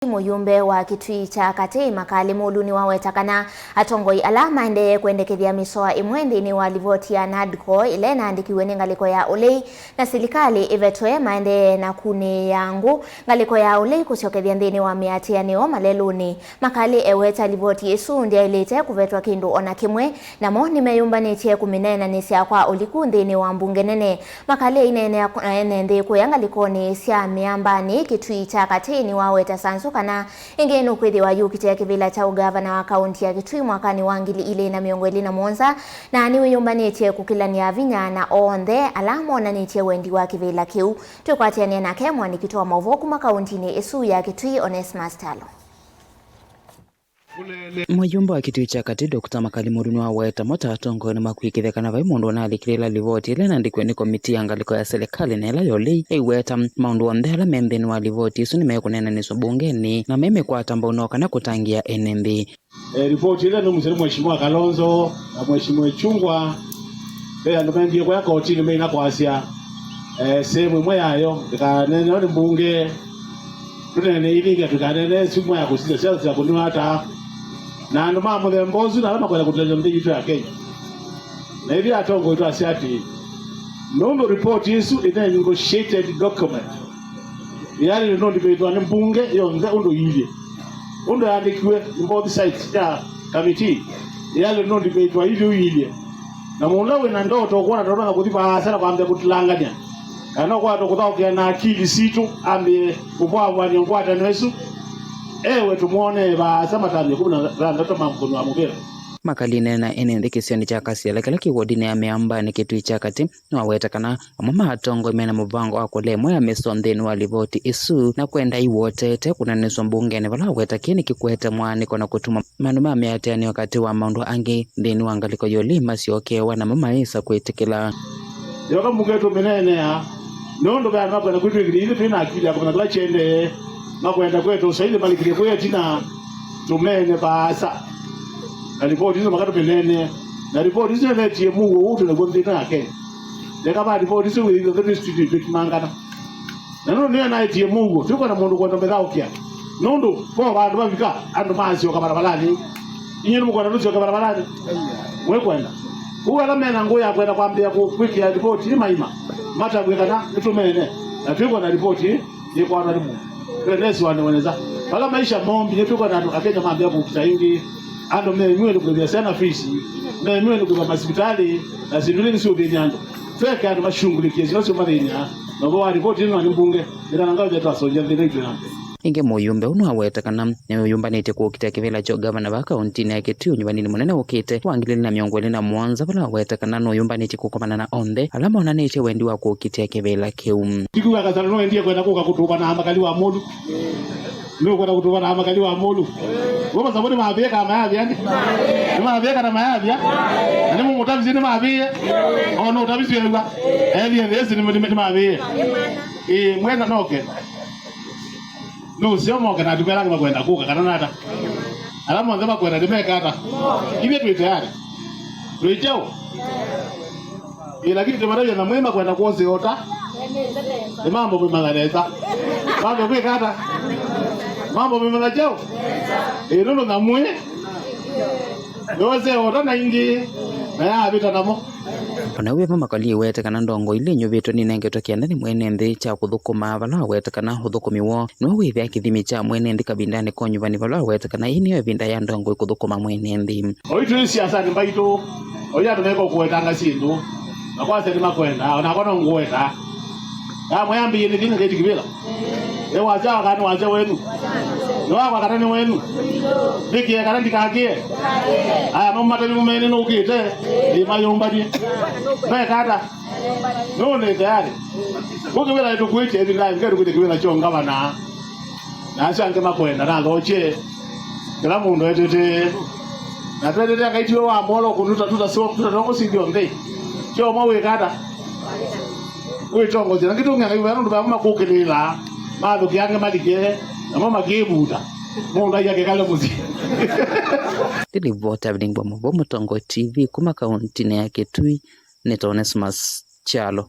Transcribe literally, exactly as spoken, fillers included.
Mũyumbe wa Kitui kya Katĩ, Makali Mũlu, nĩwaweta kana atongoi ala maendee kwendekethya mĩsoa ĩmwe nthĩnĩ wa livoti ya NADCO ĩla ĩnaandĩkiwe nĩ ngalĩko ya ũlei na silikalĩ ĩvetwe maendee na kunĩĩa ngũ ngalĩko ya ũlei kũsyokethya nthĩnĩ wa mĩatĩanĩo malelũnĩ. Makali eweta livoti ĩsu ndyaĩlĩte kũvetwa kĩndũ o na kĩmwe, namo nĩmeyũmbanĩtye kũmĩneenanĩsya kwa ũliku nthĩnĩ wa mbunge nene. Makali aineenea ene nthĩ kũya ngalĩkonĩ sya mĩambanĩ Kitui kya Katĩ nĩwaweta Sansu kana ĩngĩ nũkwĩthĩwa yũkitĩa kĩvĩla kya ũgavana wa kaunti ya Kitui mwakanĩ wa ngili ilĩ na mĩongo ĩlĩ na mũonza, na nĩwĩyũmbanĩtye kũkĩlanĩa vinya na onthe ala monanĩtye wendi wa kĩvĩla kĩu. Twĩkwatĩanĩa nake mũandĩki witũ wa maũvoo kuma kauntinĩ ĩsu ya Kitui, Onesmus Kyalo. Mũyumbe wa Kitui kya Katĩ, Doctor Makali Mũlu, nĩwaweta mo ta atongoi nĩmakwĩkĩĩthya kana vai mũndũ ũnaalikĩlĩĩla livoti ĩla ĩnaandĩkiwe nĩ komitii ya ngalĩko ya silikalĩ na ĩla ya ũlei. Aiweta maũndũ onthe ala me nthĩnĩ wa livoti ĩsu nĩmekũneenanĩsw'a mbungenĩ na memĩkwata mbau no kana kũtangĩĩa ene nthĩ. Eh, ripoti ĩla nũmũsya nĩ Mheshimiwa Kalonzo na Mheshimiwa Ichung'wah, ve andũ mendie kũya kotinĩ meina kwasya, eh, sehemu ĩmwe yayo ndĩkaneenewa nĩ mbunge. Tũneeneei nĩngĩ tũikaneenee syumwa ya kũsisya siasa sya kũnyw'a ata. Na andũ ma mũthemba ũsu na ala makwenda kũteleela nthĩ yitũ ya Kenya. Na ithyĩ atongoi twasya atĩĩ, nũndũ ripoti ĩsu ĩte negotiated document, yalĩ no debate-wa nĩ mbunge yonthe ũndũ iilyĩ. Ũndũ yaandĩkiwe nĩ both sides ya committee, yalĩ no debate-wa ivyu iilyĩ. Na mũndũ ũla wĩ na ndoto ũkwona ndoto na kũthi vaasa na kwambĩa kũtilangany'a, kana ũkwata kũthaũkĩa na akili sitũ ambĩe kũvwavwany'a ngwatanĩo ĩsu, ewe tũmwonee vaasa matambya kũmi na thanthatũ ma mũkũni wa mũvĩa. Makali aineena ene nthĩ kĩsionĩ kya Kasiala kĩla kĩ wodinĩ ya Mĩambanĩ Kitui kya Katĩ, nĩwaweta kana amwe ma atongoi mena mũvango wa kũlea ĩmwe ya mĩsoa nthĩnĩ wa livoti ĩsu na kwenda aiwotete kũneenanĩsw'a mbungenĩ vala aweta kĩĩ nĩkĩkwete mwaanĩko na kũtuma maũndũ ma mĩatĩanĩo katĩ wa maũndũ angĩ nthĩnĩ wa ngalĩko ya ũlei masyokeewa namo mayĩsa kwĩtĩkĩla. Yoka mbunge tũmĩneenea, nũndũ ve andũ makwenda kwĩtw'ĩkĩthya ithyĩ twĩ na akili ya kũmanya kĩla kĩendee, makwenda kweta ũsaithi malikĩlye kũya ĩtina, tũmeene vaasa. Na ripoti ĩno makatũmĩneenea. Na ripoti ĩsu nĩnetie mũuo ũũ twĩ naw'o nthĩ ĩno ya Kenya. Leka va ripoti ĩsu wĩthĩe twĩ studio twĩkimangana. Na nũndũ nĩyo naetie mũuo, twĩkwona mũndũ kwenda mĩthaũkĩa. Nũndũ vo vandũ vavika, andũ maasyoka varavalani. Inyuĩ nĩmũkwenda tũsyoke varavalani? Mwĩkwenda? Kũu ala mena ngũĩ ya kwenda kwambĩĩa kũ-, kwĩkĩa livoti ĩ maima, matavw'e kana nĩtũmeene, na twĩkwona livoti ĩ yĩkwatwa nĩ mũndũ. Twendesĩwa nĩ wenesa. Vala maisha mombie, twĩkwona andũ Akenya mambĩĩa kũkita ĩngĩ. Andũ memĩwe nĩ kũlĩvya syana fees, memĩwe nĩ kũlĩva masivitalĩ, na syĩndũ ila ingĩ siũthĩny'a andũ. Tweke andũ mashungulikie syĩndũ syũmathĩny'a, na ũvoo wa livoti ĩno nĩ mbunge, nĩ kana ngaũthe twasũngĩa thĩna itũ na mbee. Ĩngĩ mũyumbe ũũ nĩwaweta kana nĩwĩyũmbanĩtye kũkitĩa kĩvĩla kya ũgavana va kauntinĩ ya Kitui ũnyuvaninĩ mũnene ũkĩte wa ngili ilĩ na mĩongo ĩlĩ na mũonza, vala waweta kana nũyũmbanĩtye kũkomana na onthe ala monanĩtye wendi wa kũkitĩa kĩvĩla kĩu. Ndikuga Kasarũ nũendie kwenda kũka kũtũva na Makali wa Mũlu. Nũkwenda kũtũva na Makali wa Mũlu. Woma sabuni mavĩka mayavya ndi. Nĩmavĩka na mayavya. Na nĩmũmũtavisye nĩmavĩe. Ona ũtavisye ew'a. Ethie thĩsi nĩmavĩe. Ĩĩ, mwena noke. Nũseo moke na atumĩa ala angĩ makwenda kũka kana nata? Ala monthe makwenda nĩmeka ata? Ithyĩ twĩ tayari. Twĩ kyaũ? Ĩ, lakini tũmatavya na mwĩ makwenda kwose ota. Nĩ mambo mĩmanya nesa. Mambo kwĩka ata? Mambo mĩmanya kyaũ? Ĩ, nũndũ na mwĩ yose ota na ingĩ na yavĩta namo. O na wĩvo Makali aiweta kana ndongoi ila inyuvĩtwe ninengetwe kĩanda nĩ mwene nthĩ kya kũthũkũma, vala aweta kana ũthũkũmi woo nĩw'o wĩthĩa kĩthimi kya mwene nthĩ kavindanĩ ka ũnyuvani, vala aweta kana ĩĩ nĩyo ĩvinda ya ndongoi kũthũkũma mwene nthĩ. Oyu twĩ siasanĩ mbaitũ, oyu andũ meko kũwetanga syĩndũ, na kwasya nĩmakwenda, o nakwa no ngũweta. Amwe ambĩie nĩ thĩna kĩti kĩvĩla. Nĩ wasya wa kana nĩ wasya wenu? Nĩ wakwa kana nĩ wenu? Ndĩkĩe kana ndikakĩe? Aya, mamatavye mũmene nũkĩte, ĩ mayũmbanie. Meka ata? Nũũ nĩ tayari? Kũkĩwĩla ĩtũkwĩtye ĩvinda ĩngĩ tũkwĩtye kĩwĩla kyo ngavana. Na asu angĩ makwenda, nathokye. Kĩla mũndũ etete. Na twetete akaitiwe wa mbolo kũtuta, tuta, tuta, tuta, tũsithio nthĩ. Kyo mwa wĩka ata? Wĩtongosya. Na kĩtũng'e Ngai wĩa nũndũ vamwe makũkĩlĩĩla, mathũkĩa angĩ malike, namo makĩvuta. Mũndũ aia kĩkale mũsyĩ. Ndilivota vilingwa mũvo Mũtongoi T V kuma kauntinĩ ya Kitui, nĩ Onesmus Kyalo.